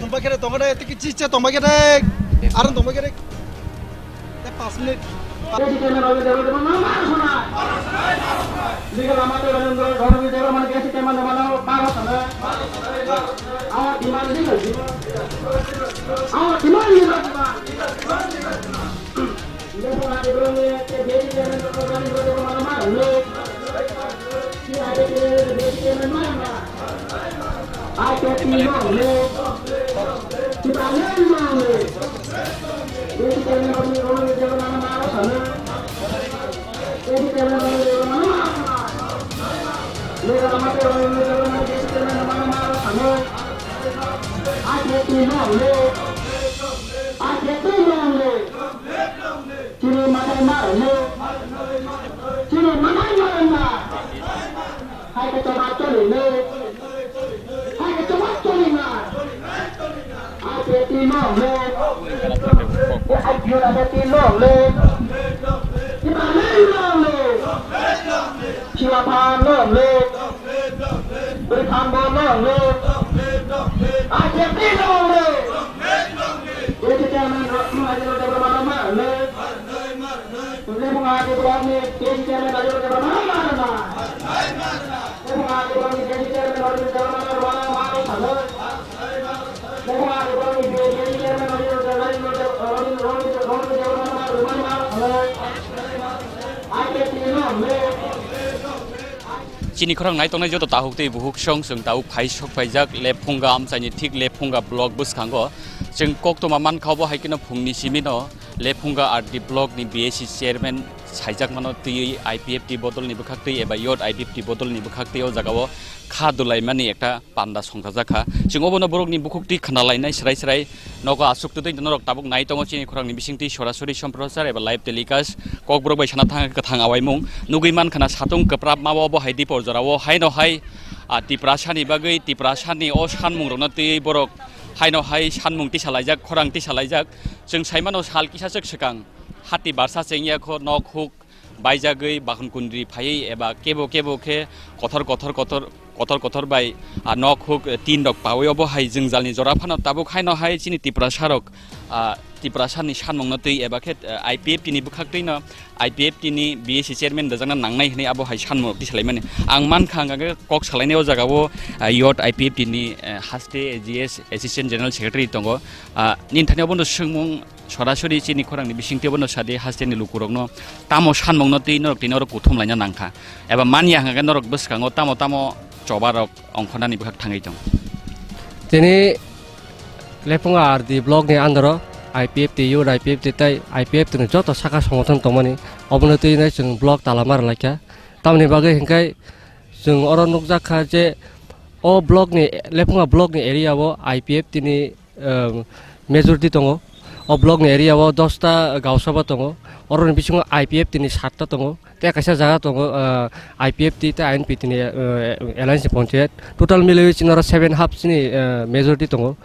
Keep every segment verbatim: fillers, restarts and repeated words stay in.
Tongba kere tongba de, tiki chiche tongba kere, aron tongba kere. Te pas minute. Chini manai ma rwno. Chini manai ma rwna. Hai khe chobak choli no. Hai khe chobak choli na. Ai pe ti no no. Ai pura pe ti no no. Chini manai no no. Chiwa pha no no. Bri pha no no. Ai pe ti no no. Bri ti no no. Chini khorang nai tongnai joto tahuk tei buhuk song chwng tabuk phai sok paijak Lephunga amchaini thik Lephunga block bwskango. Chwng koktwma mankha obo hai kheno phungni simi no Lephunga R D block ni B S C chairman saijakmano twiwi I P F T bodolni bwkhaktwi eba Youth I P F T bodolni bwkhaktwi o jagao kha dulaimani ekta panda songchajakha. Chwng obono borokni bukhuktwi khna lainai srai srai nogo aswk twtwi norok tabuk nai tongo chini khorangni bisingtwi sorasori somprosar eba live telecast. Kokborok bai sana thang kwthang awaimung nugwi mankha na satung kwprap ma bo hai dipor jorao haino hai, ah, Tiprasani bagwi Tiprasani o sanmungrokno twiwi borok haino hai sanmung tisalaijak, khorang tisalaijak. Chwng saimano sal kisa swk swkang hati barsa chengya kho nok huk baijagwi bakhun kundri phaiwi eba kebo kebo khe kothor kothor kothor kothor kothor bai, ah, nok huk, eh, tin rok pawi obo hai jwngjalni jora phano tabuk haino hai chini Tiprasa rok, ah, Tiprasa ni sanmung no twi eba khe, eh, I P F T ni bwkhak twi no I P F T ni B S C chairman rwjakna nangnai hwnwi abo hai sanmung rok tisalaimani. Ang mankha ang kok salainai o jaga o, ah, Youth I P F T ni, eh, haste G S Assistant General Secretary tongo. Ah, nini thani obo no swngmung sorasori chini khorangni bisingtwi bono sadi hasteni lukurokno tamo sanmungno twi norok tini oro kuthum laina nangkha eba manya hwnkhe norok bwskango tamo tamo choba rok ongkhornani bwkhak thangwi tongo. Tini Lephunga R D block ni under o I P F T, Youth I P F T tei I P F T ni joto saka songothon tongmani obono twi nai chwng block tala ma rwlaikha. Tamoni bagwi hwnkhe chwng oro nukjak kha je o block ni, Lephunga block ni area o I P F T ni, um, majority tongo. O block ni area o dosta gausaba tongo. Oroni bisingo I P F T ni satta tongo. Tei kaisa jaga tongo, uh, I P F T tei I N P T ni, uh, alliance ni ponchayat. Total miliwi chini oro seven half chini, uh, majority tongo.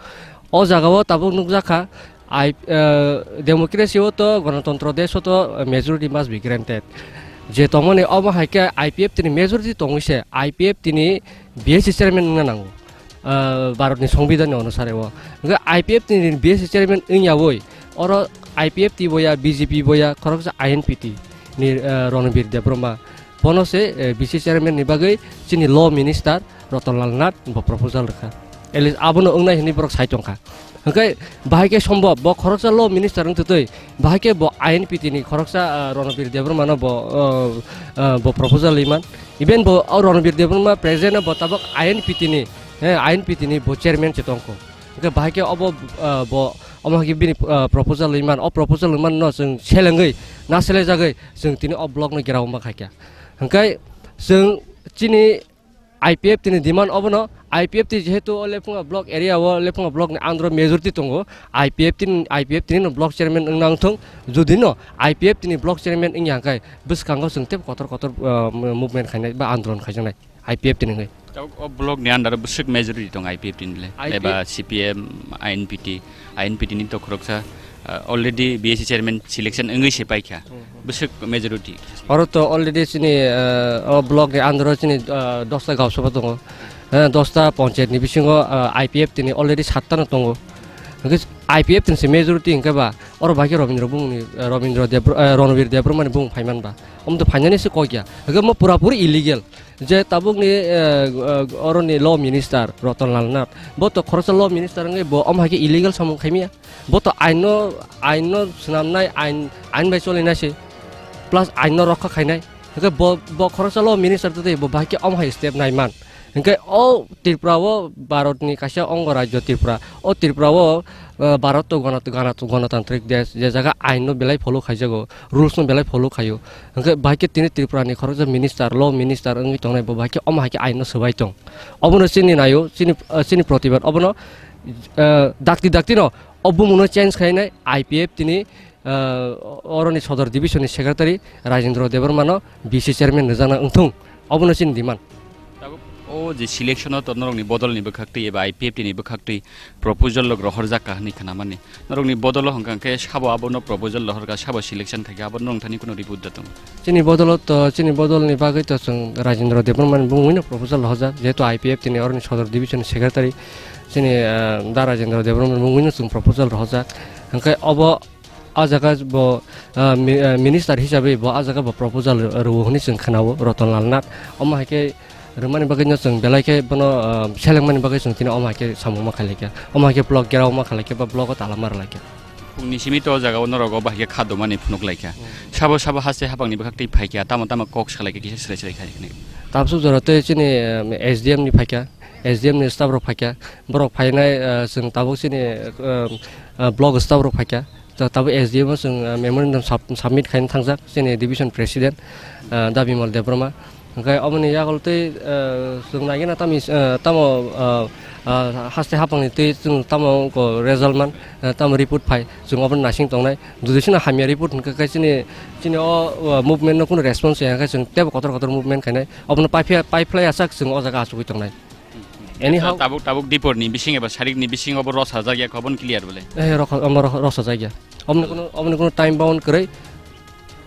O jaga o tabuk nukjak kha, I, uh, democracy o to, gonotontro desh o to, uh, majority must be granted. Je tongmani omo hai khe I P F T ni majority tongwi se I P F T ni B S C chairman wngna nango. Ah, Bharatni Songbidanni onusare o. Hwnkhe I P F T ni B S C chairman wngyawi oro I P F T boya, B J P boya, khoroksa I N P T ni, ah, Ranbir Debbarma. Bono se, eh, B C chairman ni bagwi chini law minister Ratan Lal Nath bo proposal rwkha. At least abono wngnai hwnwi borok sai tongkha. Hwnkhe bahai khe sombhob bo khoroksa law minister wngtwtwi, bahai khe bo I N P T ni khoroksa, ah, Ranbir Debbarma no bo, ah, ah, bo proposal rwimani. Even bo o Ranbir Debbarma present o bo tabuk I N P T ni, he, I N P T ni bo chairman se tongkho. Hwnkhe bahai khe obo, ah, bo omo hai khe bini, ah, proposal rwimani, o proposal rwimani no chwng selengwi, na selejagwi chwng tini o block no geraoma khaikha. Hwnkhe chwng chini I P F T ni demand obono, I P F T jehetu o Lephunga block area o, Lephunga block ni under o majority tongo, I P F T ni, I P F T ni no block chairman wngna wngthung, jodi no I P F T ni block chairman wngya hwnkhe bwskango chwng tei kotor kotor, ah, movement khainai ba andolon khaijaknai I P F T ni wngwi. Tabuk o block ni under o bwswk majority tongo I P F T ni le? I P F T eba C P M, I N P T, I N P T ni to khoroksa Uh, already B S C chairman selection wngwi se paikha. Hmm. Bwswk majority? Oro to already chini, uh, o block ni under o chini, uh, dosta gausaba tongo. Eh, dosta panchayat ni bisingo, uh, I P F tini already satta no tongo. Hwnkhe I P F tini se majority hwnkhe ba oro bai khe Robindra bumung ni, uh, Robindra Debr-, uh, Ronobir Debbarma ni bumung phaiman ba. Omo to phainani se kok ya. Hwnkhe omo pura puri illegal. Je tabuk ni, eh, eh, oro ni law minister Ratan Lal Nath, bo to khoroksa law minister wngwi bo omo hai khe illegal samung khaimya. Bo to ain no, ain no swnamnai, ain, ain bai cholinai se, plus ain no rokha khainai. Hwnkhe bo, bo khoroksa law minister tei bo bahai khe omo hai step nai man. Hwnkhe o Tripura o Bharat ni kaisa ongo rajyo Tripura. O Tripura o, eh, Bharat to gana-, gana-, ganatantrik desh, je jaga ain no belai follow khaijago, rules no belai follow khaio. Hwnkhe bahai khe tini Tripura ni khoroksa minister, law minister wngwi tongnai bo bahai khe omo hai khe ain no swbai tong. Obono chini naio, chini, eh, chini protibad, obono, eh, dakti dakti no o bumung no change khainai I P F tini, eh, oroni Sodor division ni secretary Rajendra Debbarma no B C chairman rwjakna wngthung. Obono chini demand. Tabuk o je selection o to norokni bodolni bwkhaktwi eba I P F T ni bwkhaktwi proposal rok rohorjak ka hwnwi khnamani. Norokni bodolo hwnkha khe sabo abono proposal rohorkha, sabo selection khaikha, abo norok thani kuno report da tongo? Chini bodolo to, chini bodolni bagwi to chwng Rajendra Debbarma ni bumungwino proposal rohorjak, jehetu I P F T ni oroni Sodor division ni secretary chini, ah, da Rajendra Debbarma ni bumungwino chwng proposal rohorjak. Hwnkhe obo, ah jaga bo, ah, mi-, ah, minister hisabe bo ah jaga bo proposal rw-, rwo hwnwi chwng khwnao Ratan Lal Nath. Omo hai khe rwmani bagwi no chwng belai khe bono, ah, selengmani bagwi chwng tini omo hai khe samung ma khailai kha. Omo hai khe block gherao ma khailai kha ba block o tala ma rwlai kha. Phungni simi to o jaga o norok o bahai khe kha domani phunuk lai kha. Hmm. Sabo sabo haste hapang ni bwkhak twi phai kha, tamo tamo kok salai kha, kisa serai serai khai hinwi. Tabsuk jora tei chini, ah, S D M ni phai kha, S D M ni staff rok phai kha, borok phainai, ah, chwng tabuk chini, ah, ah, block staff rok phai kha. Ta-, tabuk S D M o chwng, ah, memorandum sub-, submit khaina thangjak, chini division president, ah, Da Bimal Debbarma. Hwnkhe oboni yagol tei, ah, chwng naigena tamo, ah, tamo, ah, ah, haste hapangni tei chwng tamo ko result man, ah, tamo report phai, chwng obono naising tongnai. Jodi chwngno hamya report hwnkhe khe chini, chini o, ah, movement no kunu response ya khe chwng teibo kotor kotor movement khainai. Obono paiphiya-, paiphlai asak chwng o jaga achugwi tongnai. Anyhow. Tabuk, tabuk dipor ni bising eba sarik ni bising obo rosa jak ya, khobon clear bole? Eh, rokha-, omo rokha-, rosa jak ya. Omni kuno, omni kuno time bound kwrwi.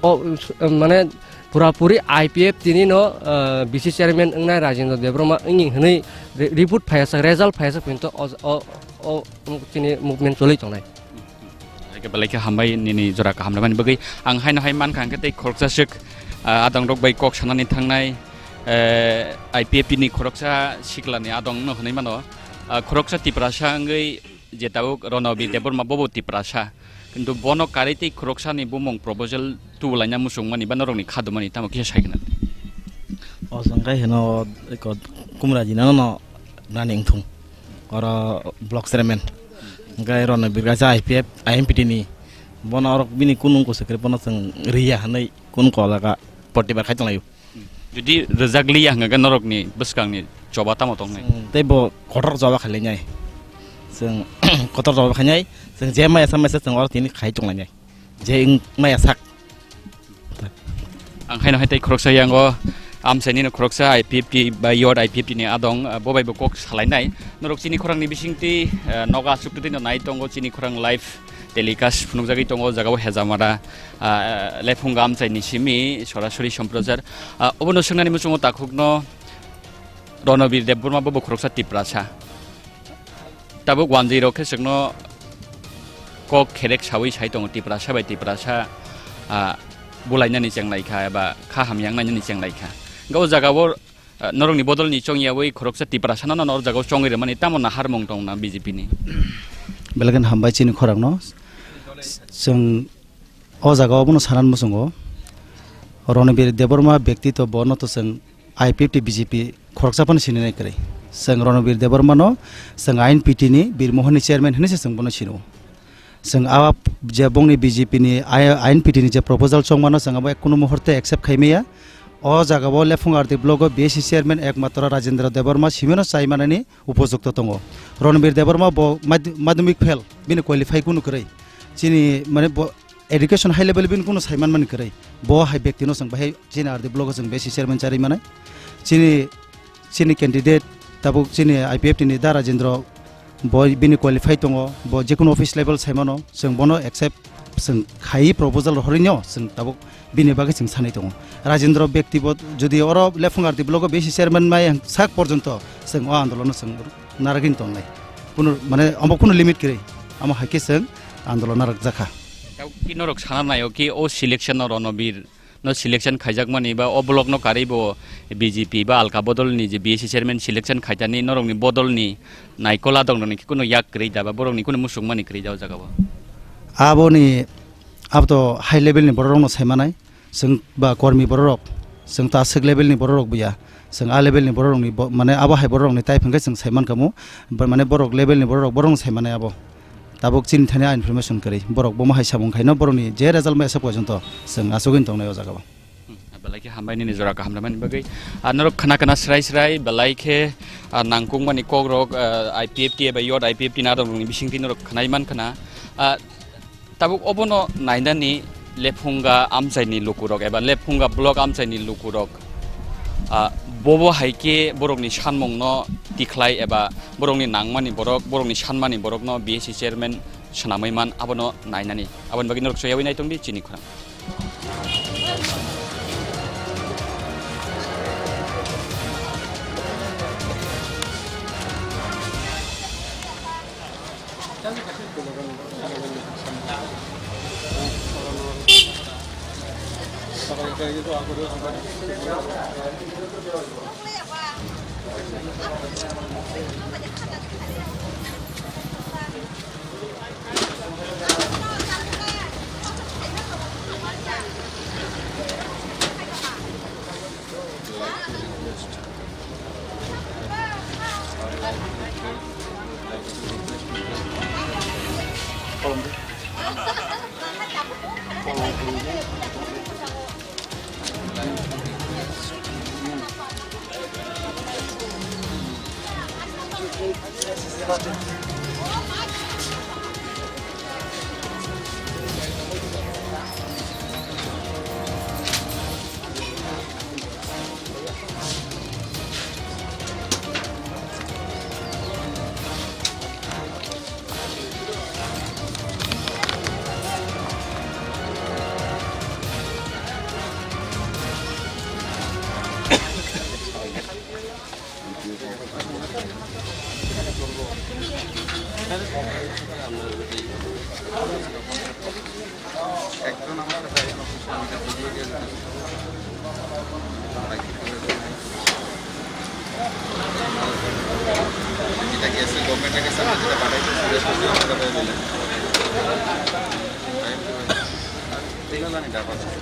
O, s-, mane pura puri I P F T ni no, eh, B C chairman wngnai Rajendra Debbarma wngni hwnwi re-, report phaiyasak, result phaiyasak pinto o, o, o, o, chini movement choli tongnai. Belai khe hambai nini jora kaham rwmani bagwi. Ang haino hai mankha hwnkhe tei khoroksa swk, ah, adongrok bai kok sanani thangnai, eh, I P F T ni khoroksa siklani adong no hwnwi mano. Ah, khoroksa Tiprasa wngwi je tabuk Ronobir Debbarma bobo Tiprasa. Kintu bono karwi tei khoroksani bumung proposal tubulaina muchungmani ba norokni kha dumani tamo kisa sai khna. O chwng khai hino eko Kumra jinano no nani wngthung. Oro block chairman. Hwnkhe Ronobir kaisa I P F, I M P T ni. Bono oro bini kunu wngkha se kwrwi bono chwng riya hwnwi kunu kolaka portibar khai tonglaio. Jodi rwjak liya hwnkhe norokni bwskangni choba tamo tongnai? Chwng tei bo kotor choba khailainai. Chwng kotor choba khainai. Chwng je maya sa maya sa chwng oro tini khai tonglainai. Je wng maya sak. Ang haino hai tei khoroksa yango amchaini no khoroksa I P F T ba Youth I P F T ni adong, ah, bo bai bo kok salainai. Norok chini khorang ni bisingtwi, ah, nogo aswk twi no nai tongo chini khorang live telecast phunukjagwi tongo o jaga o Hejamara, ah, Lephunga amchaini simi sorasori somprochar. Ah, obono swngnani muchungo takhukno Ronobir Debbarma bo, bo khoroksa Tiprasa. Tabuk wanjwi rok khe chwngno kok kherek sawi sai tongo Tiprasa bai Tiprasa, ah, bulainani chenglai kha eba kha hamya wngnainani chenglai kha. Hwnkhe o jaga o, ah, norokni bodolni chongyawi khoroksa Tiprasano no o jaga o chongwi rwmani tamo naharmung tong na B J P ni? Belai kheno hambai chini khorang no. Chwng o jaga o bono sanani muchungo Ronobir Debbarma bekti to bono to chwng I P F T B J P khoroksa phano sinina kwrwi. Chwng Ronobir Debbarma no chwng I N P T ni Birmohon ni chairman hinwi se chwng bono sino. Chwng a je bongni B J P ni I-, I N P T ni je proposal chongmano chwng abo kunu muhurte accept khaimaya. O jaga o Lephung R D block o B S C chairman ekmatro Rajendra Debbarma simino chai manani upojukto tongo. Ronbir Debbarma bo mad-, madhyamik fail, bini qualify kunu kwrwi. Chini mane bo education high level bini kunu sai manmani kwrwi. Bo hai bektino chwng bahai chini R D block o chwng B S C chairman charwi manai. Chini, chini candidate tabuk chini I P F T ni Da Rajendra bo bini qualify tongo, bo jekunu office level saimano, chwng bono accept chwng khai proposal rohorino chwng tabuk bini bagwi chwng sanwi tongo. Rajendra Bekti bo jodi oro Lephungardi block o B C chairman mai sak porjonto chwng o andolono chwng naragin tongnai. Kunu mane omo kunu limit kwrwi, amo hai khe chwng andolon narwk jakha. Tabuk ki norok sana naio ki o selection no Ronobir no selection khaijakmani ba o block no karwi bo B J P ba alka bodolni je B S C chairman selection khaitani norokni bodolni naikol adong rokni kunu yak kwrwi da ba borokni kunu musukmani kwrwi da o jaga o. Aboni abo to high level ni borok rokno saimanai, chwng ba kormi borok rok, chwng ta aswk level ni borok rok buya, chwng a level ni borok rokni bo-, mane abo hai borok rokni type hwnkhe chwng saimankha mu, ba-, mane borok level ni borok rok borok rokno saimanai abo. Tabuk chini thani a information kwrwi. Borok bomo hai samung khaino borokni je result mai asa porjonto chwng achugwi tongnai o jaga o. Hmm, belai khe hambai nini jora kaham rwmani bagwi. Ah, norok khna khna srai srai belai khe, ah, nangkukmani kok rok, ah, I P F T eba Youth I P F T ni adong rokni bisingtwi norok khnai man khna. Ah, tabuk obono nainani Lephunga amchaini lukurok eba Lephunga block amchaini lukurok, ah, bobo hai khe borokni sanmungno tikhlai eba borokni nangmani borok, borokni sanmani borokno B S C chairman swnamwi man, abono nainani. Aboni bagwi norok soyawi naitongdi chini khorang. একজন আমার কাছে একজন অফিসে আমাকে ভিডিও দিয়ে দিতে। এটা কি আছে? গভর্নমেন্টের কাছে আমি যেটা পাঠাইছি, সেটা শুনে আমাকে দিয়ে দিলেন। টাইম তো হয়েছে। আর দিলে না, এটা পাঠাচ্ছি।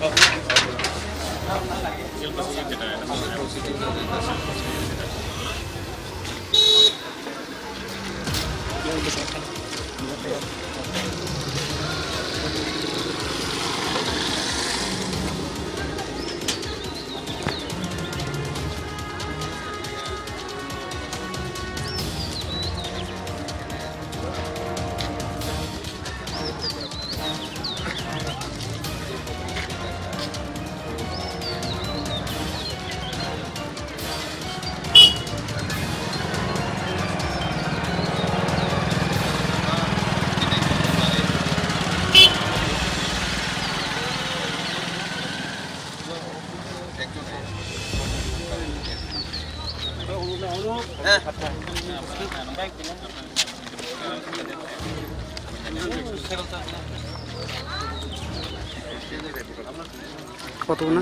কত না?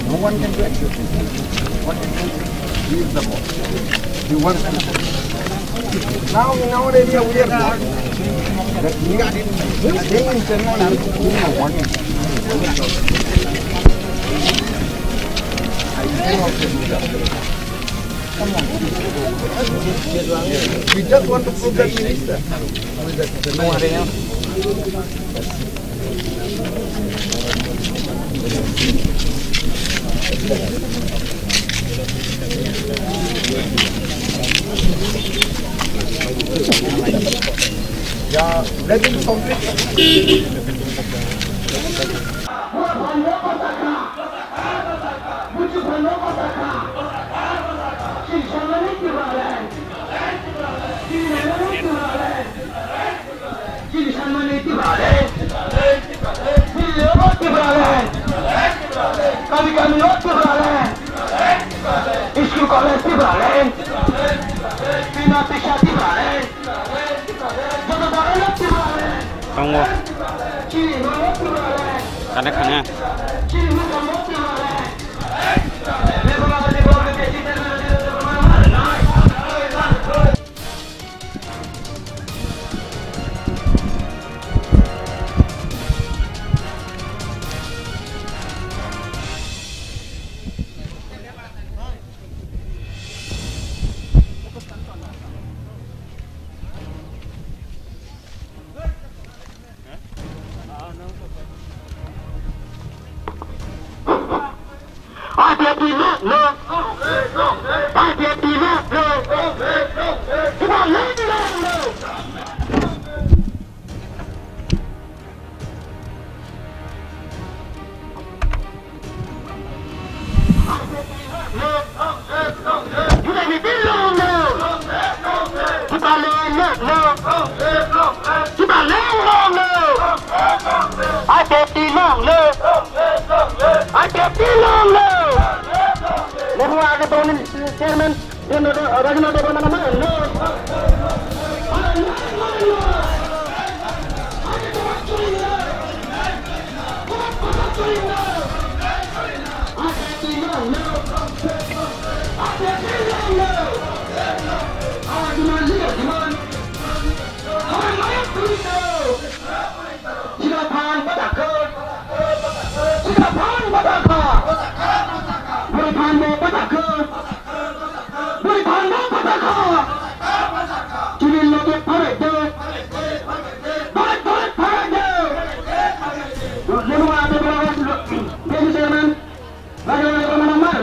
No one can do it. He is the boss. You want to. Now in our area we are bored. But we are in, we are staying in Chennai. We are wanting. I do also do that. We just want to prove that we reach there. Yeah, let him complete. Chini sanmani Tipraland. Chini sanmani Tipraland. Chini sanmani Tipraland. Chini sanmani Tipraland. Kami kami o Tipraland. School college Tipraland. Bima Pisha Tipraland. Joto dagana Tipraland. Tongo. Chini mama Tipraland. Kane kane. Chini mama Tipraland. Lebu age tongni chairman. Sida phan bwsakhe. Sida phan bwsakha. Bwrwi phan bo bwsakhe. Bwrwi phan bo bwsakha. Chini loge pharai de. Bharat, bharat, pharai de. Lemo ate bwrwi chairman. Raja Raja Ramana Mar.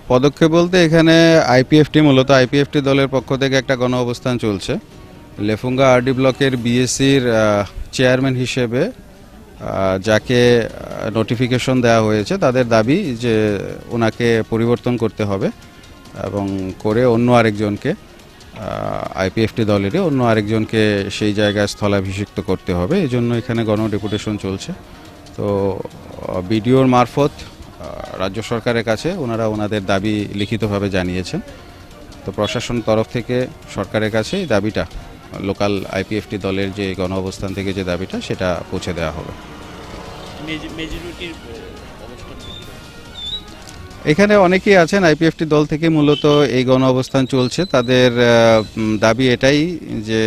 পদক্ষেপ বলতে এখানে আইপিএফটি, মূলত আইপিএফটি দলের পক্ষ থেকে একটা গণ অবস্থান চলছে। লেফুঙ্গা আরডি ব্লকের বিএসির, আহ, চেয়ারম্যান হিসেবে, আহ, যাকে, আহ, নোটিফিকেশন দেওয়া হয়েছে, তাদের দাবি যে ওনাকে পরিবর্তন করতে হবে এবং করে অন্য আরেকজনকে, আহ, আইপিএফটি দলেরই অন্য আরেকজনকে সেই জায়গায় স্থলাভিষিক্ত করতে হবে। এই জন্য এখানে গণ ডেপুটেশন চলছে। তো, আহ, বিডিওর মারফত, আহ, রাজ্য সরকারের কাছে ওনারা ওনাদের দাবি লিখিতভাবে জানিয়েছেন। তো প্রশাসন তরফ থেকে সরকারের কাছে এই দাবিটা, লোকাল আইপিএফটি দলের যে গণ অবস্থান থেকে যে দাবিটা, সেটা পৌঁছে দেওয়া হবে। মেজ-, মেজরিটির, আহ, অবস্থান কি? এখানে অনেকেই আছেন আইপিএফটি দল থেকে, মূলত এই গণ অবস্থান চলছে। তাদের, আহ, উম, দাবি এটাই যে,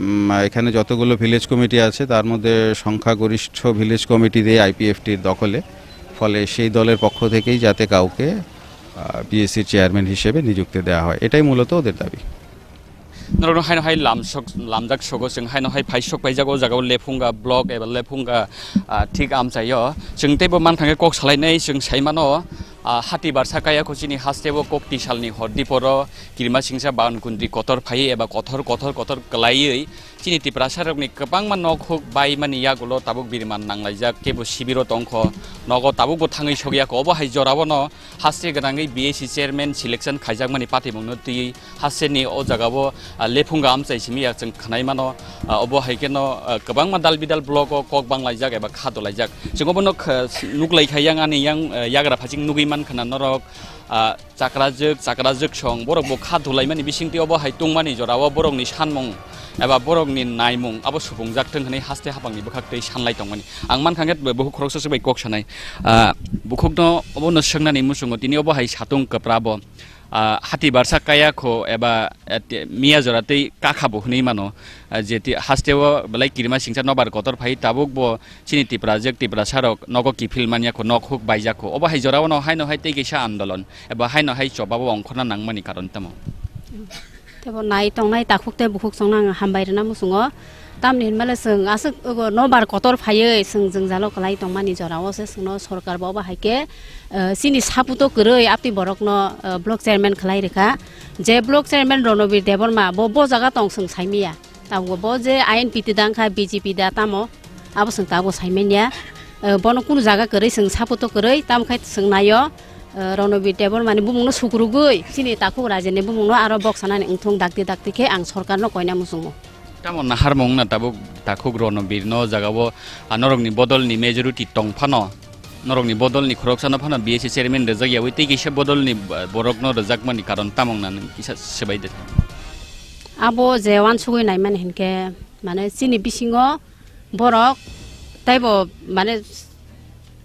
উম, এখানে যতগুলো ভিলেজ কমিটি আছে, তার মধ্যে সংখ্যাগরিষ্ঠ ভিলেজ কমিটি দিয়ে আইপিএফটির দখলে, ফলে সেই দলের পক্ষ থেকেই যাতে কাউকে, আহ, বিএসসির চেয়ারম্যান হিসেবে নিযুক্তি দেওয়া হয়, এটাই মূলত ওদের দাবি। Norokno haino hai lamsok, lamjak sogo, chwng haino hai phaisok paijak o jaga o Lephunga block eba Lephunga, ah, thik amchaio. Chwng teibo mankha khe kok salainai, chwng saimano, ah, hati barsa kaya kho chini haste o kok tisalni hor diporo kirima singsa bagan kundri kotor phaiwi eba kothor, kothor, kothor kwlaiwi chini Tiprasa rokni kwbangma nok huk baimani yagulo tabuk biriman nanglaijak, kebo sibiro tongkho, nogo tabukbo thangwi sokya kho. Obo hai jorao no haste gwnangwi B A C chairman selection khaijakmani patimungno twiwi hasteni o jagao, ah, Lephunga amchai simi yak chwng khwnai mano, ah, obo hai kheno, ah, kwbangma dal bidal block o kok banglaijak eba kha dolaijak. Chwng obono kh-, nuklaikha yang ani yang, ah, yagra phaching nugwi mankha na norok, ah, chakrajwk, chakrajwk song borok bo kha dolaimani bisingtwi obo hai tungmani jorao borokni sanmung eba borokni naimung abo supungjak thwng hwnwi haste haphangni bwkhak twi sanlai tongmani. Ang mankha khe bukhuk khoroksa se bai kok sanai. Ah, bukhukno obono swngnani muchungo tini obo hai satung kwpra bo. Ah, hati barsa kaya kho eba, eh, te-, miya jora tei kakha bo hwnwi mano. Ah, je ti-, haste o belai kirima singsa nobar kotor phai tabuk bo chini Tiprajwk Tiprasa rok nogo kiphil manya kho, nok huk baijak kho. Obo hai jora o no haino hai tei kisa andolon eba haino hai choba bo ongkhorna nangmani karon tamo? Tebo nai tongnai takhuk tei bukhuk chwngno ang hambai rwna muchungo. Tamni hinmale chwng aswk ogo nobar kotor phaiwi chwng jwngjalo kwlai tongmani jorao se chwngno sorkar bo obo hai khe, eh, chini saputo kwrwi aptwi borokno, eh, block chairman khlai rwkha. Je block chairman Ronobir Debbarma bo, bo jaga tong chwng saimanya. Tabuk bo je I N P T da wngkha B J P da tamo abo chwng tabuk saimanya. Eh, bono kunu jaga kwrwi chwng saputo kwrwi tamo khai chwng naio, eh, Ronobir Debbarmani bumungno sukrugwi chini takhuk rajini bumungno aro boksanani wngthung dakti dakti khe ang sorkarno koina muchungo. Tamo naharmung na tabuk takhuk Ronobirno jagao, ah, norokni bodolni majority tong phano, norokni bodolni khoroksano phano B S C chairman rwjak yawi tei kisa bodolni, ah, borokno rwjakmani karon tamo wngna nwng kisa swbai de. Abo je wansugwi naimani hinkhe, mane, chini bisingo borok teibo, mane,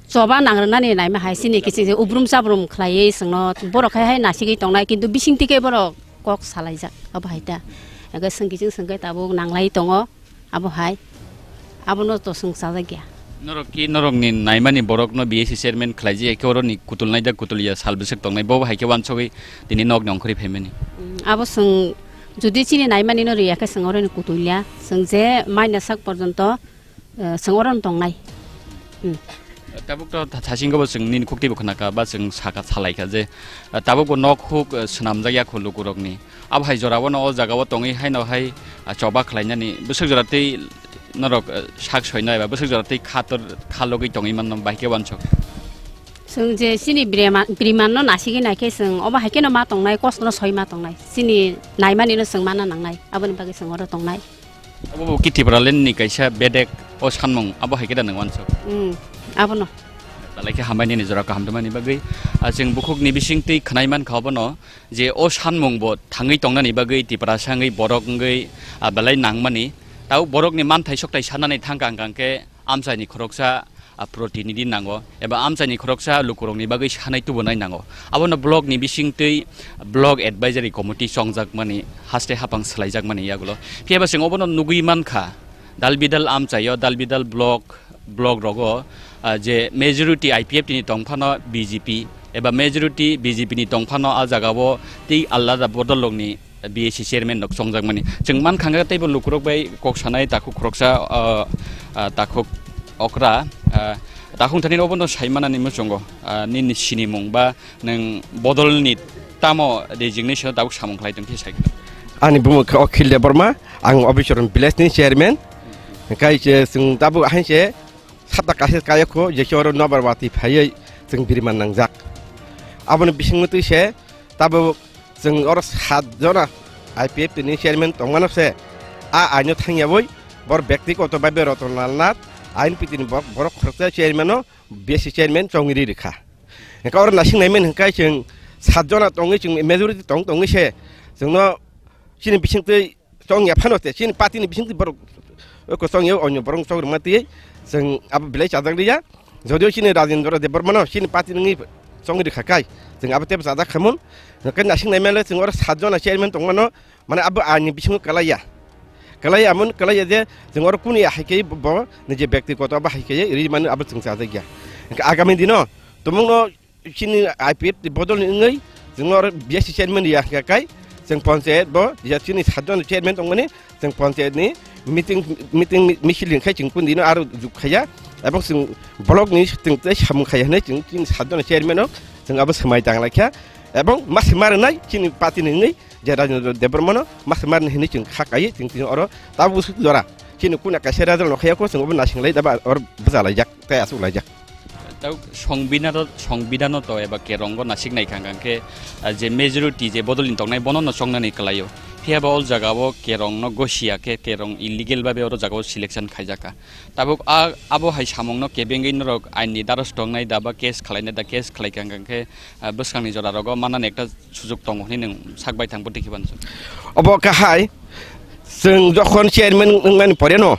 choba nangrwnani naima hai chini kiching je ubrum chabrum khlaiwi chwngno borok hai hai nasigwi tongnai, kintu bisingtwi khe borok kok salaijak abo hai ta. Ego chwng kiching chwng khe tabuk nanglai tongo abo hai, abono to chwng chajak ya. Norok ki norokni naimani borokno B S C chairman khlaijak, khe oroni kutulnai da kutulya sal bwswk tongnai, bo hai khe wansugwi tini nokni ongkhorwi phaimani. Mm, abo chwng jodi chini naimani no riya khe chwng oroni kutulya, chwng je maina sak porjonto eh, chwng oro no tongnai. Hmm. Tabuk to tha-, thasingko bo chwng nini khuktwi bo khwnakha ba chwng saka salaikha je, eh, tabuk bo nok huk, eh, swnamjak ya kho lukurokni. Abo hai jorao no o jagao tongwi haino hai, ah, choba khlainani bwswk jora tei norok, eh, sak soino eba bwswk jora tei kha tor kha logwi tongwi manno bai khe wansuk. Chwng je chini birema-, biriman no nasigwi naikhe chwng obo hai kheno ma tongnai, kosto no soi ma tongnai. Chini naimani no chwng mana nangnai, aboni bagwi chwng oro tongnai. Abo bo ki Tipraland ni kaisa bedek o sanmung, abo hai khe da nwng wansuk. Hmm, abono. Belai khe hambai nini jora kaham tongmani bagwi. Ah, chwng bukhuk ni bising twi khwnai mankha obono je o sanmung bo thangwi tongnani bagwi Tiprasa wngwi borok wngwi, ah, belai nangmani. Tau borok ni manthai sokthai sanani thangkha hwnkha hwnkhe amchai ni khoroksa, ah, protinidhi nango, eba amchaini khoroksa lukurokni bagwi sanai tubunai nango. Abono block ni bisingtwi block advisory committee chongjakmani, haste hapang swlaijakmani yagulo. Phiya ba chwng obono nugwi mankha, dal bidal amchaio, dal bidal block, block rogo, ah, je majority I P F T ni tongphano B J P, eba majority B J P ni tongphano a jagao tei alada bodolrokni B S C chairman rok chongjakmani. Chwng mankha hwnkhe teibo lukurok bai kok sanai takhuk khoroksa, ah, ah, takhuk okra, ah, takhuk thani obono saimanani muchungo, ah, nini sinimung ba nwng bodolni tamo resignation tabuk samung khlai tong khe sai. Ani bumung khe Akhil Debbarma, ang Obichorn village ni chairman. Hwnkhe je chwng tabuk ahain se sapta kaisa kaya kho, je khe oro nobar watwi phaiwi chwng biriman nangjak. Aboni bisingo twi se tabuk chwng oro sat jona I P F T ni chairman tongmano se, a aino thangyawi bor byaktigoto bhabe Ratan Lal Nath, I N P T ni bo-, borok khoroksa chairman o B S C chairman chongwi ri rikha. Hwnkhe oro nasing naiman hwnkhe chwng sat jona tongwi chwng majority tong tongwi se chwngno chini bisingtwi chongya phano te chini party ni bisingtwi borok, o, ko chongya onyo borok chongrwma twi chwng abo belai chajak liya. Jodio chini Rajendra Debbarma no chini party nungwi chongwi rikha kai chwng abo tebo chajak khamun. Hwnkhe nasing naimale chwng oro sat jona chairman tongmano, mane abo ani bisingo kalaiya. Kalaiya amon kalaiya je chwng oro kuni hai khe bo, bo nije byaktigoto abo hai khe ri mani abo chwng chajak ya. Hwnkhe agami dino tumungno chini I P F T ni bodol ni wngwi chwng oro B S C chairman ya hwnkha kai chwng panchayat bo ya chini sat jon chairman tongmani chwng panchayat ni meeting, meeting mi-, misil hwnkhe chwng kundino aro juk khaiya ebong chwng block ni chwng tei samung khaiya hwnwi chwng chini sat jon chairman o chwng abo swmai tang laikha ebong ma swma rwnai chini party ni wngwi je Rajendra Debbarma no ma swma rwnai hwnwi chwng kha kaiwi chwng tini oro tabuk jora chini kuna kaisa result no khaiya kho chwng obo nasing lai daba oro bwsa laijak tei aswk laijak. Tau songbidano, songbidano to eba kerongo nasik nai kha hwnkhe, ah, je majority je bodolni tongnai bono no chongnani kwlaio. Phiya ba ol jagao kerongno gosiya khe kerong illegal babe oro jagao selection khaijak kha. Tabuk a, abo hai samungno kebengwi norok ain ni daros tongnai da ba case khlainai da, case khlai kha hwnkhe, ah, bwskangni jora rogo manani ekta sujuk tongo hwnwi nwng sak bai thang bo tei khe bansuk. Obo kahai chwng jokhon chairman wngmani pore no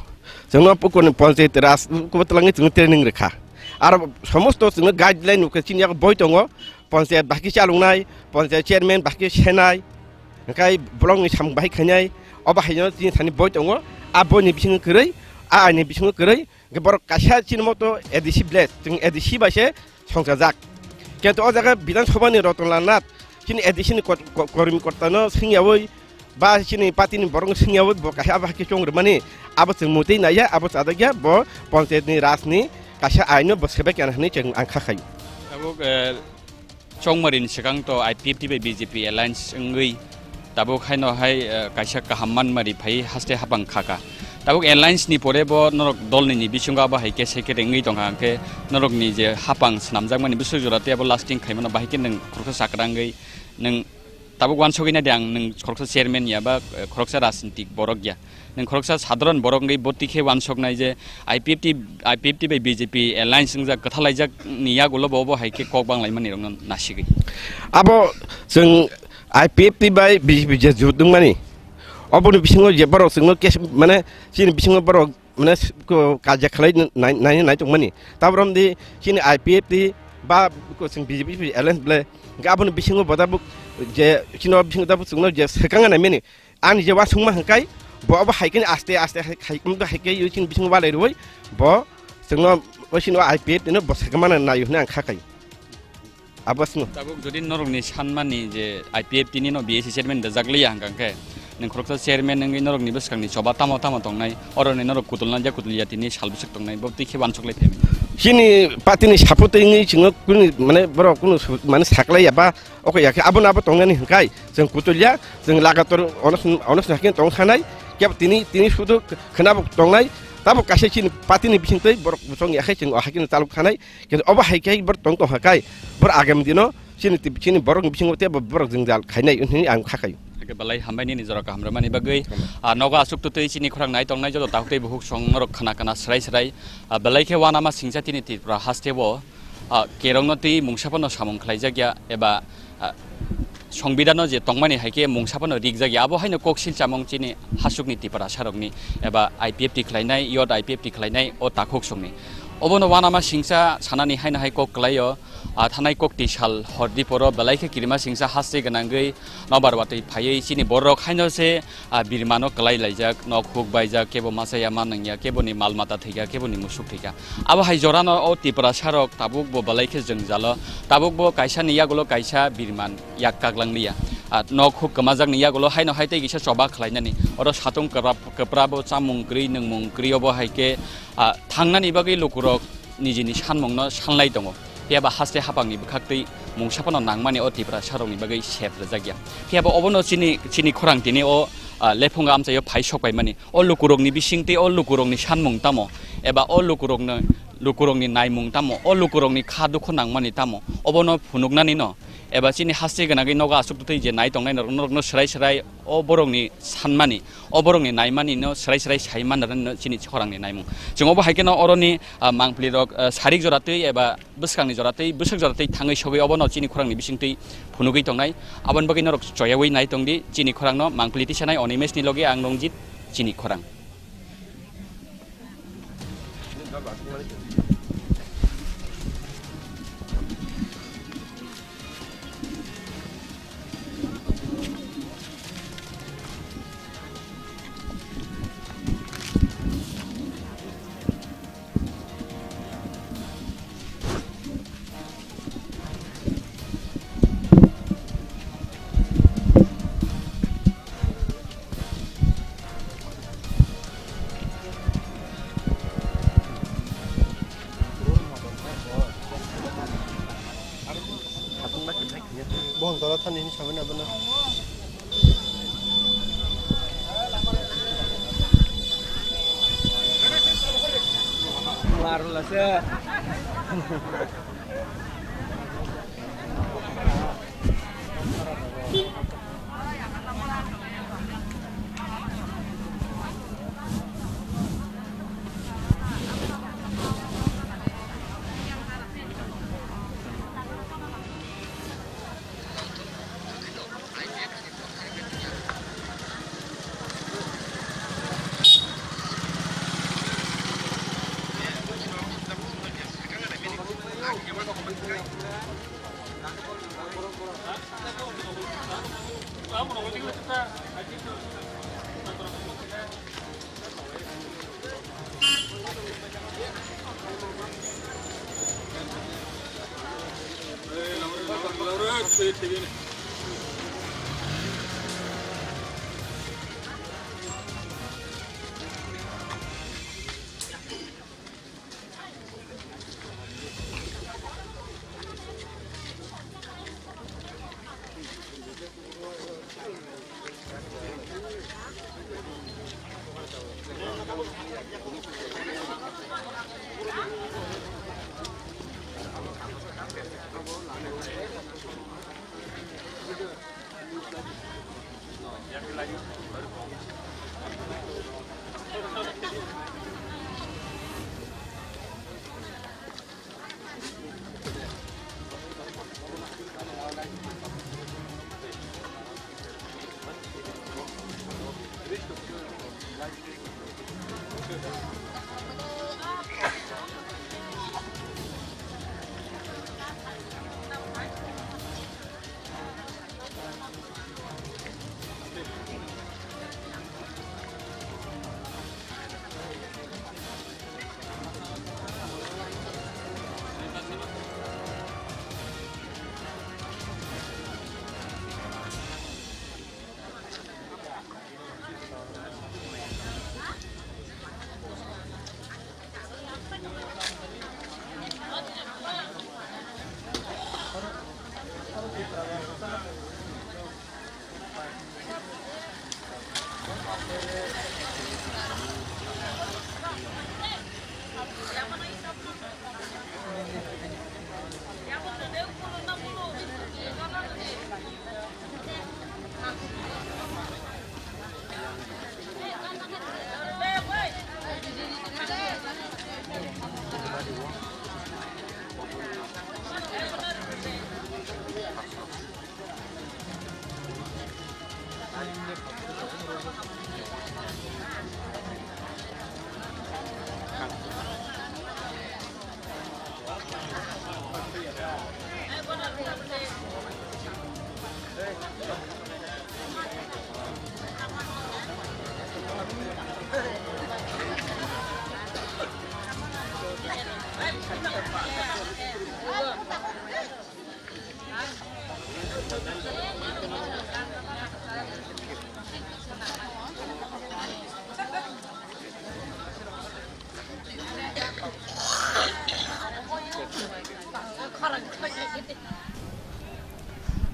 chwngno pukurni panchayat raj kubo twlangwi chwngno training rwkha. Aro somosto chwngno guideline nukha chini yago boi tongo, panchayat bahai khe chaloknai, panchayat chairman bahai khe senai, hwnkhe block ni samung bahai khainai, o bahai no chini thani boi tongo, a boi ni bisingo kwrwi, a aini bisingo kwrwi, hwnkhe borok kaisa chini moto A D C village, chwng A D C bai se songchajak. Kintu o jaga Bidhan Sabha ni Ratan Lal Nath, chini A D C ni kot-, ko-, kormi korta no swngyawi, ba chini party ni borok no swngyawi bo kaisa abo hai khe chong rwmani, abo chwng mutwi naiya, abo chadakya, bo panchayat ni raj ni kaisa aino bo sebek ya hinwi chwng ang kha khai. Tabuk, eh, chongmari ni swkang to I P F T bai B J P alliance wngwi tabuk haino hai, eh, kaisa kaham manmari phai haste hapang kha kha. Tabuk alliance ni pore bo norok dol ni ni bisingo abo hai khe secretary wngwi tongkha, hwnkhe norok ni je hapang swnamjakmani bwswk jora tei abo lasting khaimano bahai khe nwng khoroksa chakrangwi nwng tabuk wansogwi naidi ang nwng khoroksa chairman ya ba, eh, khoroksa rajnitik borok ya. Nwng khoroksa sadharon borok wngwi boti khe wansoknai je I P F T, I P F T bai B J P alliance wngjak kwthalaijak ni yagulo bo, bo hai khe kok banglaimani rokno nasigwi. Abo chwng I P F T bai B J P je jut wngmani, oboni bisingo je borok chwngno case, mane, chini bisingo borok, mane, ko kaijak khlai nai, nai, nai tongmani. Tabrom di chini I P F T ba ko chwng B J P alliance ble, hwnkhe aboni bisingo bo tabuk je chini bisingo tabuk chwngno je swkang naimani. Ani je uansukma hwnkhe bo abo hai khe aste aste hai, hai, hai khe chini bisingo walai rwui bo chwngno o chini I P F T no bo swkang mana nai hwnwi ang kha khai. Abo sino. Tabuk jodi norokni sanmani je I P F T ni no B S C chairman da jakliya hwnkha khe, nwng khoroksa chairman wngwi norokni bwskangni choba tamo tamo tongnai, oroni norok kutulna ja kutulya tini sal bwswk tongnai, bo twi khe uansuk lai phaimani. Chini party ni support wngwi chwngno kunu, mane, borok kunu su-, mane, saklaiya ba, oko ya khe abono abo tongnani hwnkhe chwng kutulya, chwng lagator onos, onos hakhe tong sanai, kebo tini, tini sudu khwnabo tongnai, tabuk kaisa chini party ni bisingtwi borok chong ya khe chwng o hakhe chalok sanai. Kintu obo hai khe borok tong tongkha kai, borok agami dino chini twi, chini borokni bisingo tei borok jwngjal khainai hwnwi ang kha kai. Hakhe belai hambai nini jora kaham rwmani bagwi. Hambai. Ah, nogo aswk twtwi chini khorang nai tongnai joto takhuk tei bukhuk song norok khna khna swrai swrai. Ah, belai khe uanama singcha tini Tripura haste o, ah, kerongno twi mungsa phano samung khlaijakya eba, ah, Songbidanno je tongmani hai khe mungsa phano rikjakya, abo haino koksil chamung chini hasukni Tiprasarokni eba I P F T khlainai, yot I P F T khlainai o takhuk songni. Obono uanama singcha sanani haino hai kok kwlaio, ah, thanai kok tisal hordi poro belai khe kirima singcha haste gwnangwi nobar watwi phaiwi chini borok haino se, ah, birmano kwlai laijak, nok huk baijak, kebo masa ya ma nangya, keboni mal mata thwikha, keboni musuk thwikha. Abo hai jorano o Tiprasarok tabuk bo belai khe jwngjalo, tabuk bo kaisa ni yagulo kaisa birman yak kaglanglia. Ah, nok huk kwmajak ni yagulo haino hai tei kisa choba khlainani. Oro satung kwrap-, kwprabo chamung kwrwi, nwngmung kwrwi obo hai khe, ah, thangnani bagwi lukurok nijini sanmungno sanlai tongo. Phiya ba haste hapangni bwkhaktwi mungsa phano nangmani o Tiprasarokni bagwi sep rwjakya. Phiya ba obono chini, chini khorang tini o, ah, lephungo amchaio phai sokpaimani. O lukurokni bisingtwi o lukurokni sanmung tamo? Eba o lukurokno, lukurokni naimung tamo? O lukurokni kha dukhu nangmani tamo? Obono phunuknanino? Eba chini haste gwnagwi nogo aswk twtwi je nai tongnai norok, norokno swrai swrai o borokni sanmani, o borokni naimanino swrai swrai sai manrwno chini khorangni naimung. Chwng obo hai kheno oroni, ah, mangpilirok, ah, sarik jora twi eba bwskangni jora tei bwswk jora tei thangwi sogwi obono chini khorangni bisingtwi phunugwi tongnai. Aboni bagwi norok choyawi nai tongdi chini khorangno. Mangpili tisanai Animeshni loge ang Rongjit, chini khorang. Bohong tola thani hini samani abono. Warla se.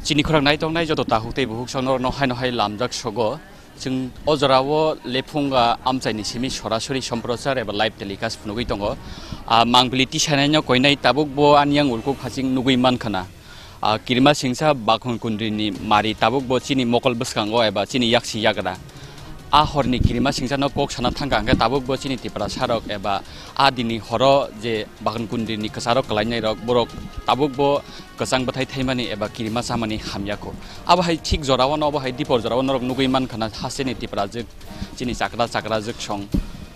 Chini khorang nai tongnai joto takhuk tei bukhuk song norokno haino hai lamjak sogo. Chwng o jorao Lephunga amchaini simi sorasori somprochar eba live telecast phunugwi tongo. Ah, mangpili tisanaino koinai tabuk bo ani yang ulkuk phaching nugwi mankha na. Ah, kirima singsa Bakhon Kundrini mari tabuk bo chini mokol bwskango eba chini yaksi yagra. A horni kirima singsano kok sana thangkha hwnkhe tabuk bo chini Tiprasarok eba a dini horo je Bakhon Kundrini kwcharok kwlainairok borok tabuk bo kwchang bwthai thaimani eba kirima chamani hamya kho. Abo hai thik jorao no, abo hai dipor jorao norok nugwi mankha na hasteni Tiprajwk chini chakra chakrajwk song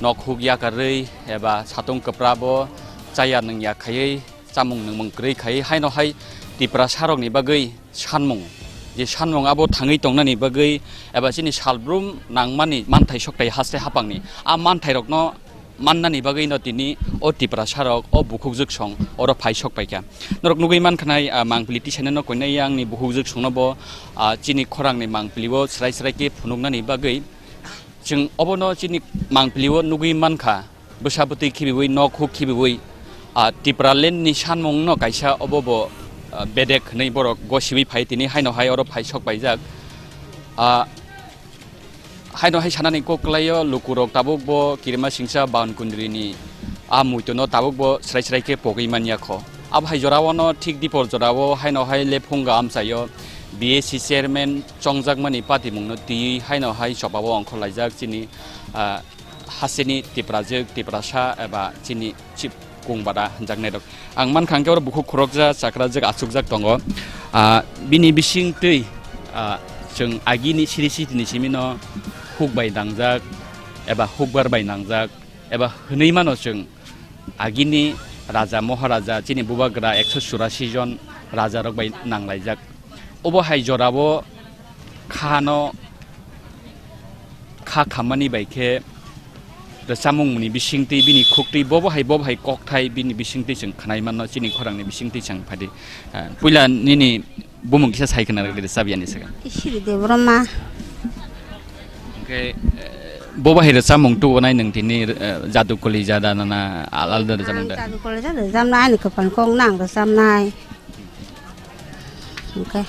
nok huk yakarwi eba satung kwpra bo chaya nungya khaiwi chamung nungmung kwrwi khaiwi haino hai Tiprasarokni bagwi sanmung, je sanmung abo thangwi tongnani bagwi eba chini salbrum nangmani manthai sokthai haste hapangni a manthairokno mannani bagwino tini o Tiprasarok o bukhukjwk song oro phai sok paikha. Norok nugwi mankhanai, ah, mangpili tisainano koinai yangni bukhukjwk songno bo, ah, chini khorangni mangpilio srai srai khe phunuknani bagwi chwng obono chini mangpilio nugwi mankha. Bwsa bwtwi khibiwi, nok huk khibiwi, ah, Tipraland ni sanmungno kaisa obo bo, ah, bedek hwnwi borok gosiwi phai tini haino hai oro phai sok paijak. Ah, Haino hai sanani kok kwlaio, lukurok tabuk bo kirima singsa Bakhon Kundrini a muitono tabuk bo srai srai khe pogwi manya kho. Abo hai jorao no thik dipor jorao haino hai Lephunga amchaio B A C chairman chongjakmani patimungno twiwi haino hai chopao ongkhorlaijak chini, ah, hasteni Tiprajwk, Tiprasa eba chini chief kungbada hwnjaknairok. Ang mankha hwnkhe oro bukhuk khoroksa chakrajwk achukjak tongo. Ah, bini bisingtwi, ah, chwng agini siri sitini simino huk bai nangjak eba hukbar bai nangjak eba hwnwi mano chwng agini raja, moharaja, chini bubagra ekso churasi jon rajarok bai nanglaijak. Obo hai jorao khano kha khammani bai khe rwchapmungni bisingtwi bini khuktwi bobo hai bobo hai kokthai bini bisingtwi chwng khwnai mano, chini khorangni bisingtwi chwng phadi. Ah, puila nini bumung kisa sai khna rwdi rwchap yani swkang. Isiri Debbarma. Hwnkhe, eh, bobo hai rwchapmung tugonai nwng tini, eh, Jadu Koli Jada nana al-, alda rwchapmung da? Jadu Koli Jada rwchapnai, ani kwpal kok nang rwchapnai. Hwnkhe.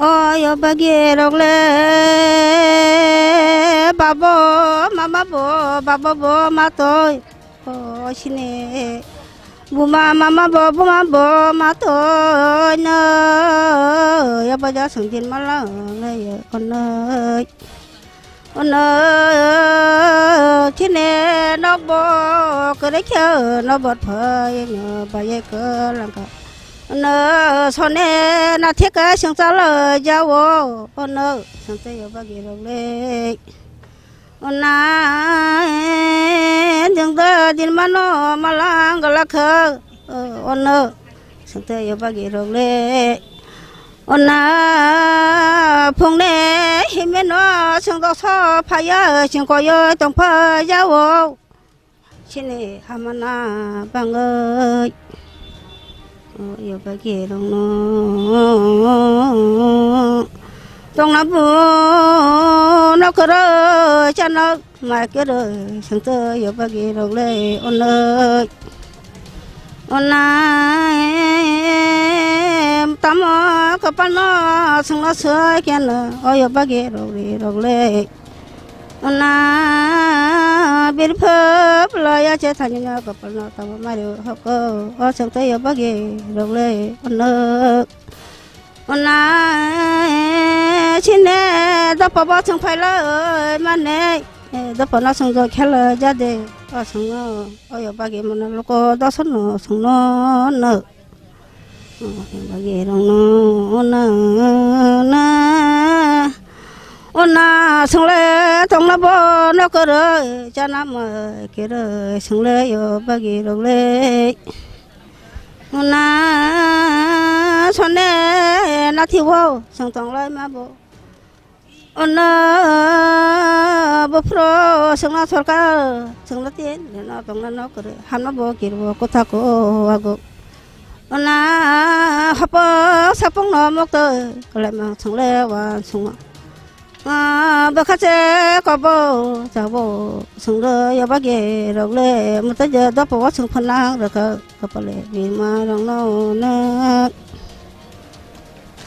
O yo bagi rok le, babo, mama bo, babo bo, ma toi. O sini. Buma mama bo, buma bo, ma toi no. Ya baja sungkin malang le ya konoi. Ono chini nokbo kwrwi khe nokbo thai no baye kwlangkha. Ono sone na theka sengchalo jawo. Ono sengchayo bagi rok le. Ona jengda din mano malang galakha. Ono sengchayo bagi rok le. Ona phungne himeno sengdokso phaiya sengkoyo tongpha jao. Chini hamana bangoi. O yo bagi rokno tongna bu no koro chano. Mai kero sengto yo bagi rok le onoi. Onai tamo kapalno sengno soi keno oyo bagi rok ri rok le. Ona birpho plo ya che thani no kapalno tamo mari hoko o sengto yo bagi rok le onoi. Ona chini dopo bo chwng phailai mane, dopo no chwng jo khelai jade, o chwng no, oyo bagi mano loko doso no chwng no no. Oyo bagi rong no, ona, ona, ona chwng le tongna bo no kwrwi, chana mai kwrwi chwng le yo bagi rok le. Ona sone na thiwo song tong lai ma bo. Ona bo phro song na sorkar song na tin na tong na no kore. Hano bo kir bo kotha ko ago. Ona hapo sapong no mok to kalai ma song le wa song. Ah, bwkha che kobo chabo songdo yabagi rok le mutai je dopo o song phanang rwkha kapale bima rok no ne.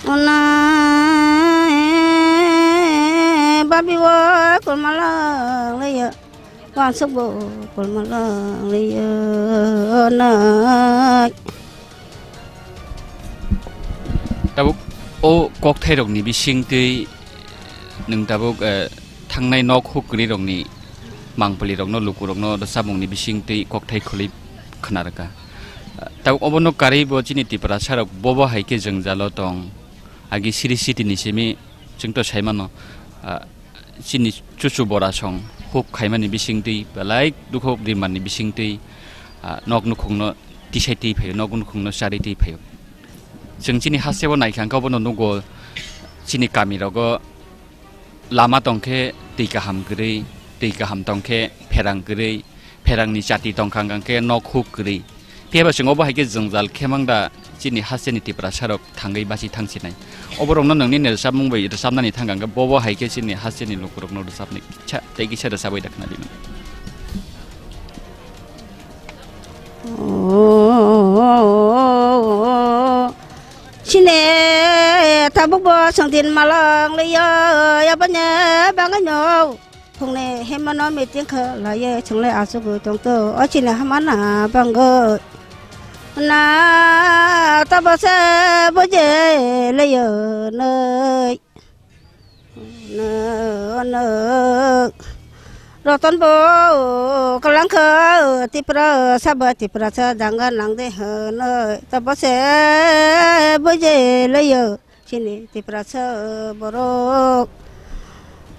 Ona babi o kolmala le ya. Wansuk bo kolmala le ya na. Tabuk o kokthairokni bisingtwi nwng tabuk, eh, thangnai nok huk kwrwirokni mangpilirokno, lukurokno rwchapmungni bisingtwi kokthai khwlwi khna rwkha. Tabuk obono karwi bo chini Tiprasarok bobo hai khe jwngjalo tong. Agi siri sitini simi chwngto saimano, ah, chini chuchu borasong huk khaimani bisingtwi belai dukhu rimani bisingtwi, ah, nok nukhungno tisai twi phaio, nok nukhungno charwi twi phaio. Chwng chini hasteo naikha hwnkhe obono nugo chini kamirogo lama tongkhe twi kaham kwrwi, twi kaham tongkhe pherang kwrwi, pherangni chati tongkha hwnkhe nok huk kwrwi. Phiya ba chwng obo hai khe jwngjal khe mang da chini hasteni Tiprasarok thangwi basi thangsinai. Oborokno nwngnini rwchapmung bai rwchapnani thang hwnkhe bobo hai khe chini hasteni lukurokno rwchapnai kisa tei kisa rwchapwi da khna di mano. Chini tabuk bo chwng din malang liyo, yabani bangano phungne himano meeting kha laiye chwngle achugwi tongto, o chini hamana bangwi na tabo se buje liyo noi. Ono, ono. Roton bo kalangkha Tipra sabo Tipra sa danga nangde hano tabo se buje leyo chini Tipra sa borok.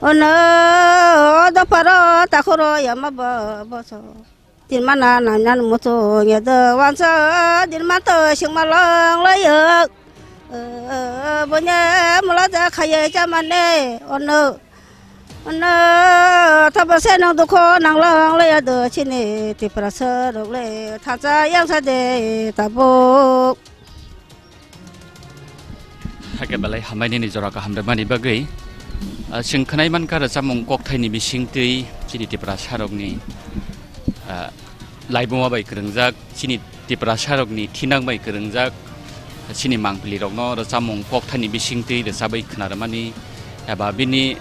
Ono o dopharo takhoro yama bo boso. Din mana nainan muchung ya do wansa din mato singma long layo. Bonya mula ja khaya cha mane ono. Ono tabo se nang dukho nang long layo do chini Tiprasa rok le thacha yang sa de tabuk. Hakhe belai hambai nini jora kaham rwmani bagwi. Ah, chwng khwnai mankha rwchapmung kokthaini bisingtwi chini Tiprasarokni, ah, laibuma bai kwrwngjak, chini Tiprasarokni thinang bai kwrwngjak, chini mangpilirokno rwchapmung kokthaini bisingtwi rwchabwi khwna rwmani, eba bini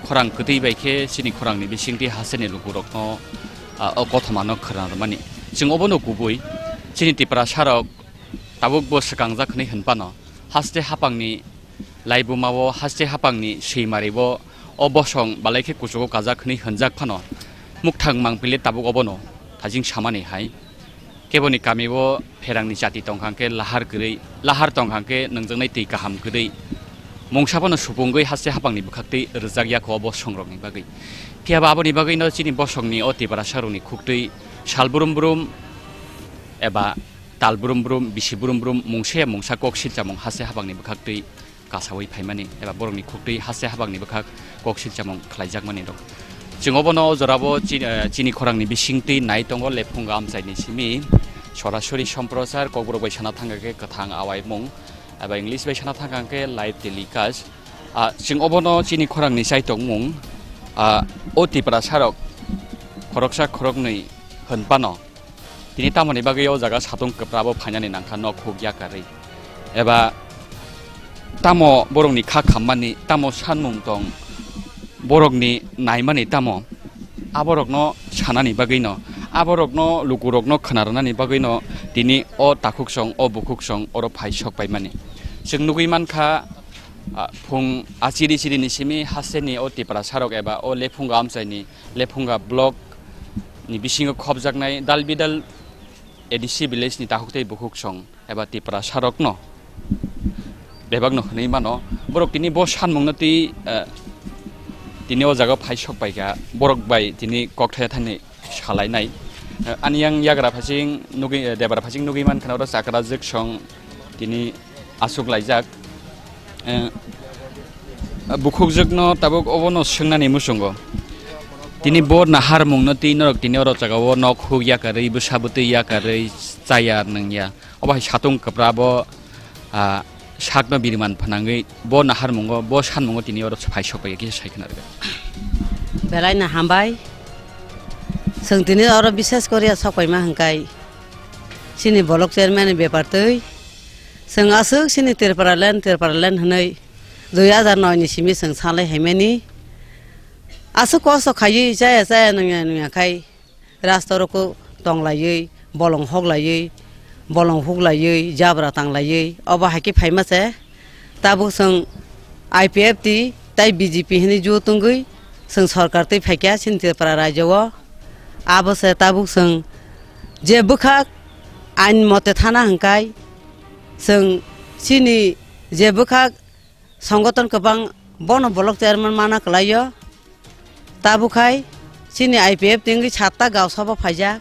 khorang kwtwi bai khe chini khorangni bisingtwi hasteni lukurokno, ah, o kothomano khwna rwmani. Chwng obono kubui chini Tiprasarok tabuk bo swkangjak hwnwi hwn phano, haste haphangni laibuma-o, haste haphangni swimari-o o bosong balai khe kuchugo kajak hwnwi hwnjak phano, mukthang mangpili tabuk obono thajing samani hai. Keboni kami-o pherangni jati tongkha hwnkhe lahar kwrwi, lahar tongkha hwnkhe nwngjaknai twi kaham kwrwi. Mungsa phano supungwi haste haphangni bwkhaktwi rwjak ya kho o bosongrokni bagwi. Phiya ba aboni bagwino chini bosongni o Tiprasarokni khuktwi sal brum brum eba tal brum brum, bisi brum brum, mungsa ya mungsa kok silchamung haste haphangni bwkhaktwi kasaui phaimani, eba borokni khuktwi haste haphangni bwkhak kok silchamung khlaijakmani rok. Chwng obono o jorabo chi-, eh, chini khorangni bisingtwi nai tongo Lephunga amchaini simi sorasori somprochar kokborok bai sana thangkha khe kwthang awaimung, eba English bai sana thangkha khe live telecast. Ah, chwng obono chini khorangni chaitokmung, ah, o Tiprasarok khoroksa khoroknwi hwn phano, tini tamoni bagwi o jaga satung kwprabo phainani nangkha nok huk yakarwi? Eba tamo borokni kha khammani, tamo sanmung tong borokni naimani tamo? Aborokno sanani bagwino, aborokno lukurokno khwnarwnani bagwino tini o takhuksong, o bukhuksong oro phai sok paimani. Chwng nugwi mankha, ah, phung achiri chirini simi hasteni o Tiprasarok eba o Lephunga amchaini Lephunga block ni bisingo khopjaknai dal bidal A D C village ni takhuk tei bukhuk song eba Tiprasarokno bebakno hwnwi mano. Borok tini bo sanmungno twi, eh, tini o jaga phai sok paikha, borok bai tini kokthai thani salainai. Eh, ani yang yagra phasing nugwi, eh, debra phasing nugwi mankha oro chakrajwk song tini aswk laijak. Eh, bukhukjwkno tabuk obono swngnani muchungo. Tini bo naharmungno twi norok tini oro jagao nok huk yakarwi, bwsa bwtwi yakarwi, chaya nungya. Obo hai satung kwpra bo, ah, sakno biriman phnangwi bo naharmungo, bo sanmungo tini oro phai sok bai kisa sai khna rwkha. Belai no hambai. Chwng tini oro bises koriya sok paima hwnkhe chini bolok chairman ni bepar twi. Chwng aswk chini Tripura land, Tripura land hwnwi dui hajar noi ni simi chwng salai haimani. Aswk kosto khaiwi chaya chaya nungya nungya khai rasta rokho tonglaiwi, bolong hoklaiwi, bolong huklaiwi, jabra tanglaiwi, obo hai khe phaima se. Tabuk chwng I P F T tei B J P hinwi juo tongwi chwng sorkar twi phaikha chini Tripura rajyo o. Abo se tabuk chwng je bwkhak ain mote thana hwnkhe chwng chini je bwkhak songoton kwbang bono bolok chairman mana kwlaio. Tabuk khai chini I P F T wngwi satta gaosabo phaijak.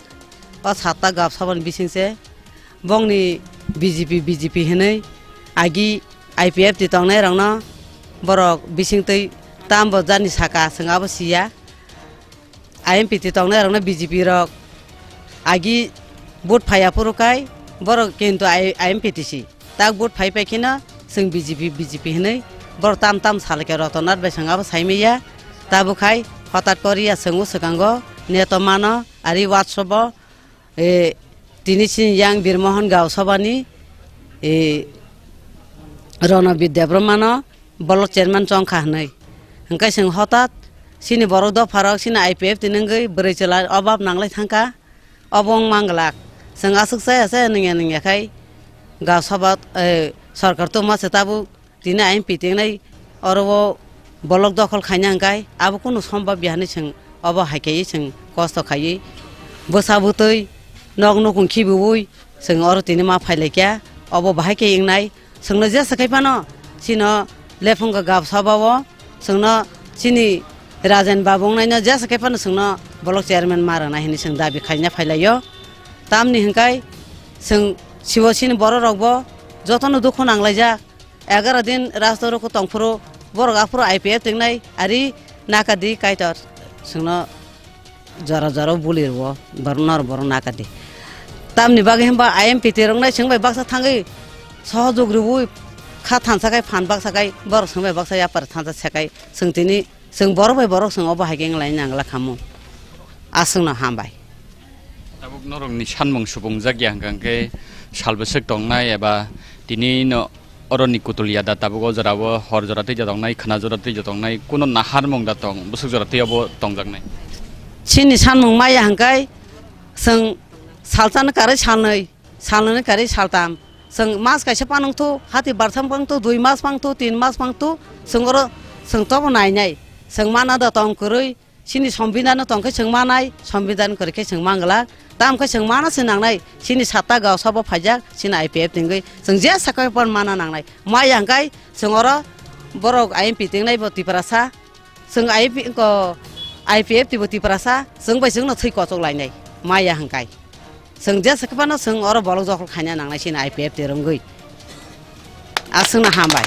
O satta gaosaboni bisingse bongni B J P, B J P hinwi agi I P F T tongnairokno borok bisingtwi tambo jani saka chwng abo siya. I M P T tongnairokno B J P rok agi vote phaiya phuru khai borok kintu I-, I M P T si. Tak vote phai phai kheno chwng B J P, B J P hinwi borok tam tam salai khe Rotanath bai chwng abo sai manya. Tabuk khai hotat koriya chwng o swkango neto mano ari WhatsApp o, e, tini chini yang Birmohon Gaosabani, e, Ronobir Debbarmano bolok chairman chongkha hinwi. Hwnkhe chwng hotat chini borok dopharok chini I P F T ni wngwi bwrwi chwla obab nanglai thangkha. Obo wng manglak. Chwng aswk chaya chaya nungya nungya khai ga soba, eh, sorkar tongma se tabuk tini I M P tengnai oro o bolok dokhol khaina hwnkhe abo kunu sombab ya hinwi chwng obo hai khaiwi chwng kosto khaiwi bwsa bwtwi nok nukung khibiui chwng oro tini ma phailaikha. Obo bahai khe wngnai chwngno jesa khai phano chino lephungo ga soba o chwngno Chini Rajen Babu wngnaino jesa khe phano chwngno block chairman ma rwnai hwnwi chwng dabi khaina phailaio. Tamni hwnkhai chwng sibo chini bororokbo jotono dukhu nanglaijak. Egaroh din rajda rokho tongphuru borok aphuru I P F tongnai ari nakadi Kaitor chwngno jora jora buli rwo, borok nor borok nakadi. Tamni bagwi hwnba I M P T roknai chwng bai baksa thangwi sohojog rwui kha thansa khai phan baksa khai borok chwng bai baksa yapar thansa sekai chwng tini chwng borok bai borok chwng obo hai khe wnglaina nangla khamu. Aswkno hambai. Tabuk norokni sanmung supungjak ya hwnkha hwnkhe sal bwswk tongnai eba tini no oroni kutul ya da tabuk o jora o hor jora twi da tongnai khwna jora twi da tongnai kuno naharmung da tong bwswk jora twi obo tongjaknai. Chini sanmung maya hwnkhe chwng salchano karwi salnwi, salnwini karwi saltam. Chwng mas kaisa panwng thu, hati bartham pang thu, dui mas pang thu, tin mas pang thu, chwng oro chwng tobo nainai. Chwng mana da tong kwrwi, chini sombidano tong khe chwng manai, sombidano kwrwi khe chwng manglak. Tam khe chwng mana se nangnai, chini satta gao sabo phaijak, chini I P F tingwi. Chwng je sakha pon mana nangnai. Maya hwnkhe chwng oro borok I M P tingnai bo Tiprasa. Chwng I P, ko, I P F T bo Tiprasa, chwng bai chwngno thwi kochok lainai, maya hwnkhe. Chwng jesa khe phano chwng oro bolok jokhol khaina nangnai chini I P F T rwngwi. Aswkno hambai.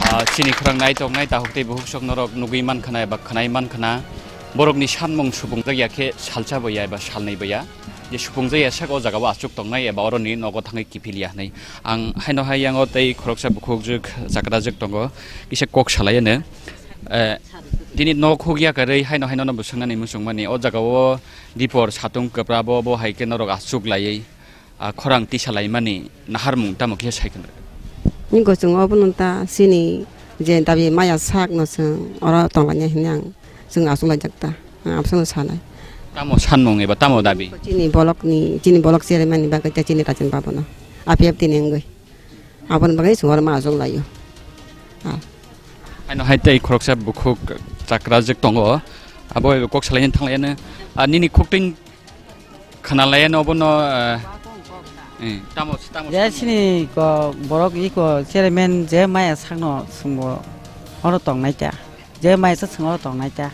Ah, chini khorang nai tongnai takhuk tei bukhuk sok norok nugwi mankhana eba khwnai mankhana. Borokni sanmung supungjak ya khe salsa bo ya eba salnwi bo ya. Je supungjak ya sak o jaga o achuk tongnai eba oroni nogo thangwi kiphil ya hwnwi. Ang haino hai yango tei khoroksa bukhukjwk chakrajwk tongo. Kisa kok salai ano. Eh, tini nok huk ya karwi haino haino no bo swngnani muchungmani. O jaga o dipor satung kwpra bo, bo hai khe norok achuk laiwi, ah, khorang tisa laimani naharmung tamo kisa sai khwna. Ni gochung obo no ta chini je dabi maya sak no chwng oro tong lainai hwnwi ang chwng achuk laijak ta. Ang absano sanai. Tamo sanmung eba tamo dabi? Chini bolok ni, chini bolok chairman ni bagwi tei chini Rajen Babu no. I P F T ni wngwi. Aboni bagwi chwng oro ma achuk laio. Ah. Haino hai tei khoroksa bukhuk chakrajwk tongo. Abo eba kok salaini thanglaino. Ah, nini khukting khwnalaino obono, ah, eh, tamo, tamo Je sini ko borok iko chairman je maya sakno swngo oro tongnai ta. Je maya sa swngo oro tongnai ta.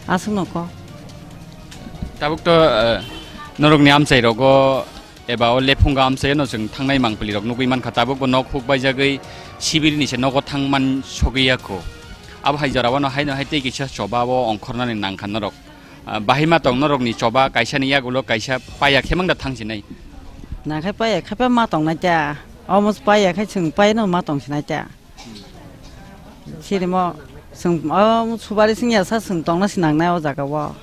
Aswkno ko. Tabuk to, eh, norokni amchai rogo eba o lephunga amchaino chwng thangnai mangpili rok nugwi mankha, tabuk bo nok huk baijagwi sibirini se nogo thangman sogwi ya kho. Abo hai jora wano haino hai tei kisa choba o ongkhornani nangkha norok. Ah, bahai ma tong norokni choba kaisani yagulo kaisa paya khemang da thangsinai. Nakhai paya khaipa ma tongnai ta. Omo paya khai chwng payano ma tongsinai ta. Sirimo chwng omo subari singya sa chwng tongna sinangnai o jaga o.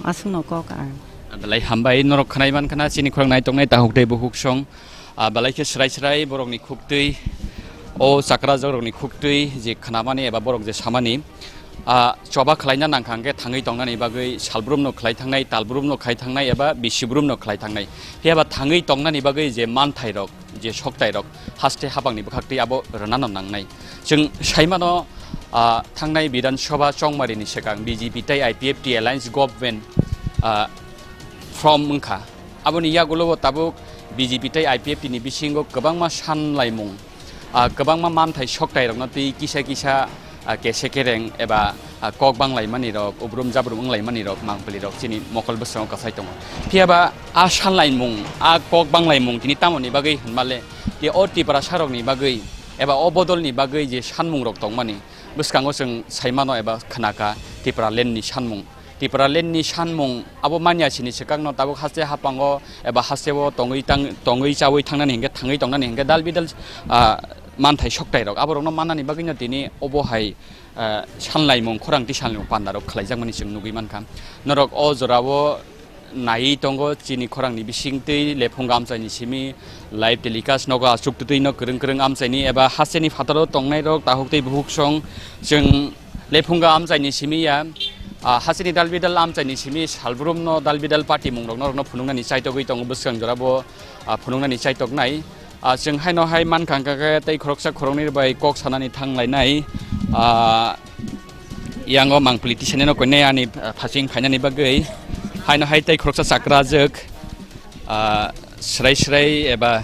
Aswkno kok ang. Belai hambai norok khwnai mankha na chini khorang nai tongnai tahuk tei bukhuk song. Ah, belai khe srai srai borokni khuktwi, o chakrajwk rokni khuktwi je khnamani eba borok je samani, ah, choba khlaina nangkha hwnkhe thangwi tongnani bagwi salbrumno khlai thangnai, talbrumno khlai thangnai eba bisibrumno khlai thangnai. Phiya ba thangwi tongnani bagwi je manthai rok, je soktai rok haste habangni bwkhaktwi abo rwnano nangnai. Chwng saimano, ah, thangnai Bidhan Sabha chongmarini swkang B J P tei I P F T alliance government, ah, form wngkha. Aboni yagulo bo tabuk B J P tei I P F T ni bisingo kwbangma sanlaimung, ah, kwbangma manthai soktai rokno twi kisa kisa, ah, kese kereng eba, ah, kok banglaimani rok, ubrum jabrum wnglaimani rok, mangpili rok chini mokol bwskango kwchai tongo. Phiya ba a sanlaimung, a kok banglaimung tini tamoni bagwi hwnmale, je o Tiprasa rokni bagwi eba o bodolni bagwi je sanmung rok tongmani bwskango chwng saimano eba khwnakha Tipraland ni sanmung. Tipraland ni sanmung abo manya sini swkangno tabuk haste hapango eba hasteo tongwi tang-, tongwi chawi thangnani hinkhe thangwi tongnani hinkhe dal bidal, ah, manthai soktai rok aborokno mannani bagwino tini obo hai, ah, sanlaimung khorang tisalmung panda rok khlaijakmani chwng nugwi mankha. Norok o jorao naiwi tongo chini khorangni bisingtwi lephunga amchaini simi live telecast nogo achuk twtwino kwrwng kwrwng amchaini eba hasteni phataro tongnairok tahuk tei buhuk song chwng lephunga amchaini simi ya, ah, hasteni dal bidal amchaini simi salbrumno dal bidal party mungrok norokno phunuknani chaitogwi tongo bwskang jorabo, ah, phunuknani chaitoknai. Ah, chwng haino hai mankha hwnkha khe tei khoroksa khoroknwi bai kok sanani thang lainai. Ah, yango mang politician no koinai ani, ah, phasing phainani bagwi. Haino hai tei khoroksa chakrajwk, ah, srai srai eba,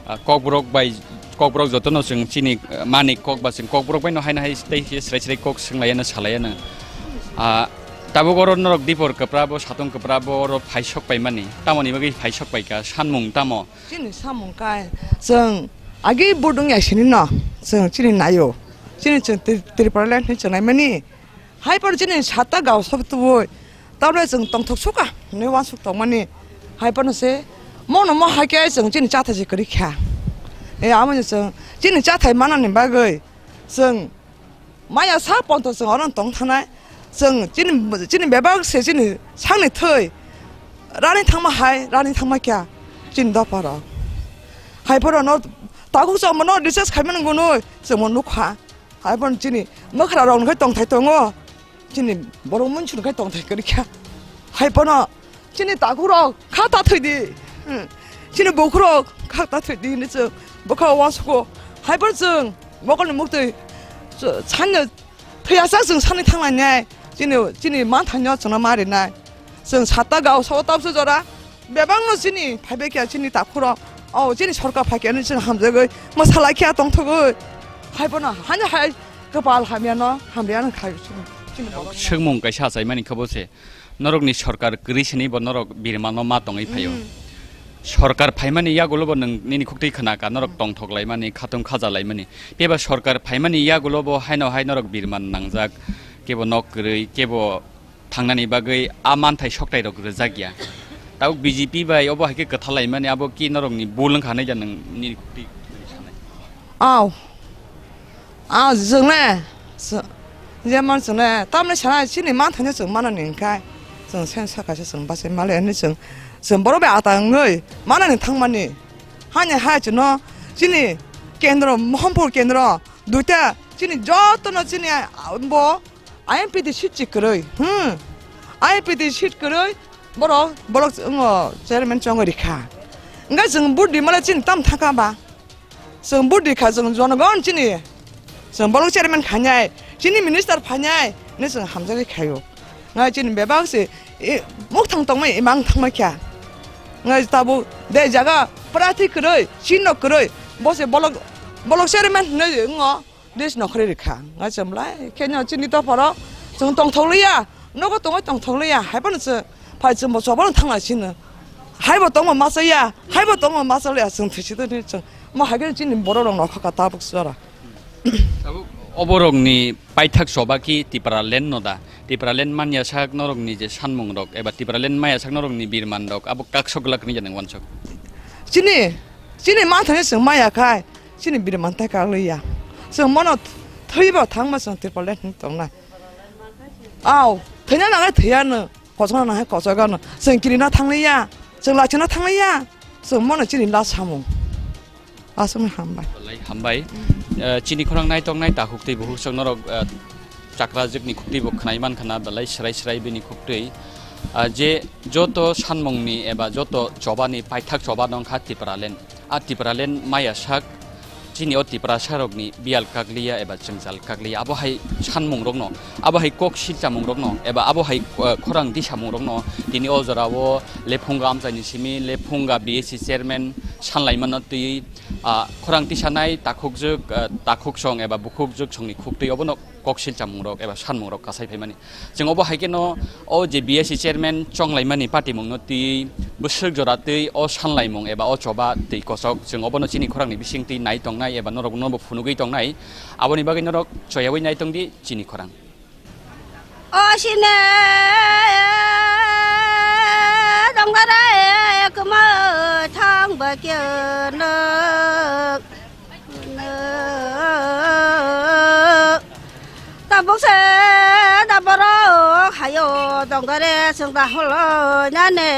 ah, kokborok bai Kokborok jotono chwng chini, eh, mani kok ba chwng kokborok baino haino hai tei srai srai kok swnglaiyano salaiyano. Ah, tabuk oro norok dipor kwpra bo, satong kwpra bo oro phai sok paimani. Tamoni bagwi phai sok paikha, sanmung tamo? Chini samung kai, chwng agi budung ya sini no, chwng chini naio. Chini chwng Tri-, Tripura land hinwi chwng naimani. Hai phano chini satta gao sob tubui. Tamle chwng tongthok suka hinwi uansuk tongmani. Hai phano se mono mo hai khe chwng chini chathai se kwrwi kha. E, amo chwng chini chathai manani bagwi chwng maya sa ponto chwng oro tong thanai. Chwng chini, chini bebak se chini sakni thwi rani thangma hai, rani thangma kya chini doparo. Hai phano no takhuk chwng mono research khaimani gunui chwng mo nukha. Hai phano chini mwkhra rok no khai tongthai tongo. Chini borok munsuni khai tongthai kwrwi kha. Hai phano chini takhuk rok kha ta thwi di. Hmm. Chini bukhuk rok kha ta thwi di hinwi chwng bwkha uansugo. Hai phano chwng mokolni muktwi ch-, sanno thwiyasak chwng sanwi thanglainai. Chini, chini manthaino chwngno ma rinai. Chwng satta gao sao tabuksa jora. Bebakno chini phaibai kha chini takhuro. O chini sorkar phai kha chwng hamjagwi mwsalaikha tongthogwi. Hai bono haino hai kwpal hamyano hamriyano khai chini, chini borok. Swngmung kaisa achaimani khe bo se. Norokni sorkar kwrwi sini bo norok birmano ma tongwi phaio. Hmm. Sorkar phaimani yagulo bo nwng nini khuktwi khna kha norok tongthok laimani, khatung khaja laimani. Phiya ba sorkar phaimani yagulo bo haino hai norok birman nangjak, kebo nok kwrwi, kebo thangnani bagwi a manthai soktai rok rwjak ya. Tabuk B J P bai obo hai khe kwthalaimani abo ki norokni bul wngkha hinwi da nwng nini khuktwi sanai? Aw. Aw, chwng le, chwng, jemon chwng le, tamni sana chini manthaino chwng manani hwnkhe, chwng sen saka se chwng bachai male hinwi chwng, chwng borok bai ata wngwi manani thangmani. Hani hai chwngno chini kendro, Mohampur kendro, duita chini jotono chini, ah, bo I M P T seat chik kwrwi, hmm. I M P T seat kwrwi, borok, borok wngo chairman chongwi rikha. Wngkha chwng vote rimale chini tam thangkha ba? Chwng vote rikha, chwng jonogon chini. Chwng borok chairman khainai, chini minister phainai, hinwi chwng hamjagwi khaio. Wngkha chini bebak se, e, mukthang tongmai, imang thangmai kha. Wngkha tabuk de jaga prarthi kwrwi, chinno kwrwi, bo se bolok, bolok chairman hinwi wngo. Dis nokhorwi rikha, wngkha chwng belai kheno chini dopharo chwng tongthokliya, nogo tongwi tongthokliya, hai phano chwng phai chwngbo chobano thangna sino. Haibo tongma machaya, haibo tongma machaliya, chwng thwisidoni chwng mo hai kheno chini borok rok nokhorkha tabuk chora. Tabuk oborokni paithak choba ki Tipraland no da? Tipraland manya sak norokni je sanmung rok eba Tipraland maya sak norokni birman rok abo kaksok glak ni janang wansok. Chini, chini manthani chwng maya khai, chini birman tai kagliya. Chwng mono thwibo thangma chwng Tipraland hinwi tongnai. Aw, thwina nangnai thwiyano, kochokna nangnai kochokano. Chwng kirina thangliya, chwng lachina thangliya, chwng mono chini la samung. Aswkno hambai. Belai hambai. Eh, chini khorang naitok nai takhuk twi bukhuk sok norok, eh, chakra jwkni khuktwi bo khwnai mankha na belai srai srai bini khuktwi. Ah, je joto sanmungni eba joto chobani paithak choba nongkha Tipraland. A Tipraland maya sak chini o Tiprasa rokni biyal kakliya eba jwngjal kakliya. Abo hai sanmung rokno, abo hai kok silchamung rokno, eba abo hai, eh, khorang disamung rokno tini o jora o Lephunga amchaini simi Lephunga B S C chairman sanlaimano twi, ah, khorang tisanai takhukjwk, ah, takhuksong eba bukhukjwk songni khuktwi obono kok silchamung rok eba sanmung rok kasai phaimani. Chwng obo hai kheno o je B S C chairman chonglaimani patimungno twi bwswk jora twi o sanlaimung eba o choba twi kochok chwng obono chini khorangni bising twi nai tongnai eba norokno bo phunugwi tongnai. Aboni bagwi norok choyawi nai tongdi chini khorang. O sine dongdare kwma thang ba khe no. Tabuk se da borok hayo dongdare chwng da holo nane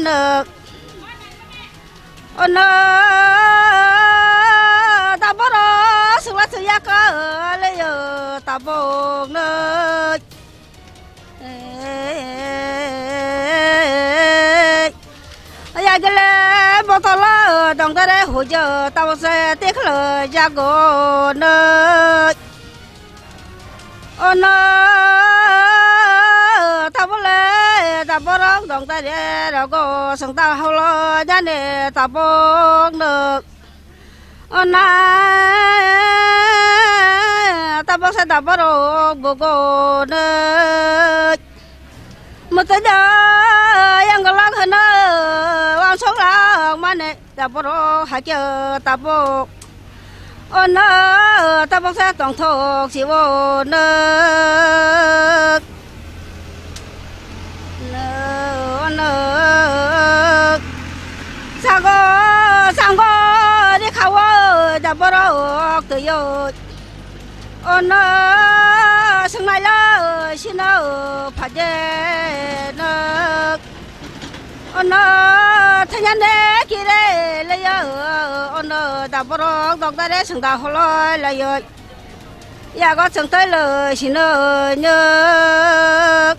no. Ono da borok sungla sungya kaleyo tabuk no. Yagele botolo dongdare hujo tabuk se tiklo jago no. Ono tabole da borok dongdare rogo sengta holo jane tabok no. Ona tabok se da borok bugo ne. Mutai da yang galak hana wansok lak mane da borok hakya tabok. Ono tabok sa tongthok sibo nok. Ono sago sango ni khawo da borok toyo. Ono swngnai lo sino phaje nok. Ono thanyane kire leyo, ono da borok dogdare sengda holoi layo. Yago chengtoi lo sino nyok.